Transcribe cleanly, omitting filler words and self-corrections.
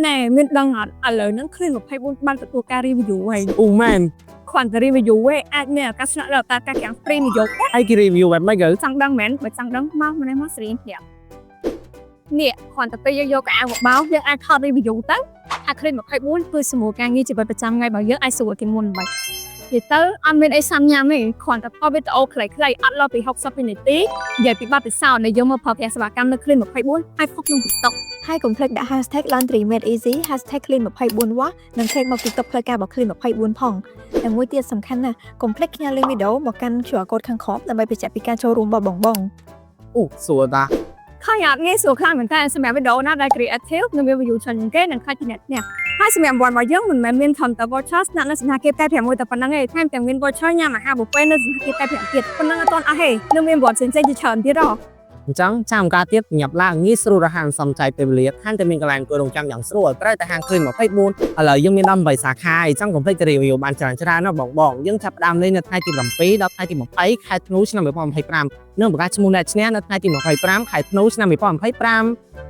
ណែមានដឹងអត់ឥឡូវហ្នឹង Clean 24បានទទួលការ review ហើយ។ អូមែន? គ្រាន់តែ review ឯងអាចមានឱកាសឆ្នះដល់ការកាំង free មួយយប់។ ហើយគេ review បែបម៉េចទៅ? ចង់ដឹងមែន?បើចង់ដឹងមកម្នេះមកស្រីនេះនេះគ្រាន់តែពេលយើងយកកៅអៅមកបោសយើងអាចថត review ទៅថា Clean 24គឺសម្រួលការងារជីវិតប្រចាំថ្ងៃរបស់យើងឲ្យស្រួលជាងមុនបាច់និយាយទៅអត់មានអីសាំញ៉ាំទេគ្រាន់តែថតវីដេអូខ្លីៗអត់លើសពី60វិនាទីនិយាយពីបទពិសោធន៍នៃយើងមកប្រើប្រាស់សេវាកម្មនៅ Clean 24ហើយផុសក្នុង TikTok។ ហើយកុំភ្លេចដាក់ #LaundryMadeEasy #Clean24 wash និង tag មក TikTok ផ្លូវការរបស់ Clean 24ផងនិងមួយទៀតសំខាន់ណាស់កុំភ្លេចផ្ញើ link វីដេអូមកកាន់ QR code ខាងក្រោមដើម្បីបញ្ជាក់ពីការចូលរួមរបស់បងៗ។ អូស្រួលតា។ ឃើញអត់ងាយស្រួលខ្លាំងមែនតើសម្រាប់វីដេអូណាដែល creative និងមាន view ច្រើនជាងគេនឹងខ្លាចជាអ្នកឈ្នះហើយសម្រាប់រង្វាន់របស់យើងមិនមែនមានត្រឹមតែ voucher ស្នាក់នៅសណ្ឋាគារផ្កាយ6តែប៉ុណ្្នឹងទេថែមទាំងមាន voucher ញ៉ាំអាហារ buffet នៅសណ្ឋាគារផ្កាយ5ទៀតប៉ុណ្្នឹងអត់ទាន់អស់ទេនៅមានរង្វាន់ផ្សេងៗជាច្រើនទៀតហ៎។ អញ្ចឹងចាំការទៀតញ៉ាប់ឡើងងាយស្រួលរហ័សសំចៃពេលវេលាថែមតែមានកន្លែងអង្គុយរងចាំយ៉ាងស្រួលត្រូវតែហាង Clean 24ឥឡូវយើងមានដល់8សាខាអញ្ចឹងកុំភ្លេចទៅ review បានច្រើនច្រើនណាបងបងយើងចាប់ផ្ដើមលេងនៅថ្ងៃទី7ដល់ថ្ងៃទី20ខែធ្នូឆ្នាំ2025និងប្រកាសឈ្មោះអ្នកឈ្នះនៅថ្ងៃទី25ខែធ្នូឆ្នាំ2025។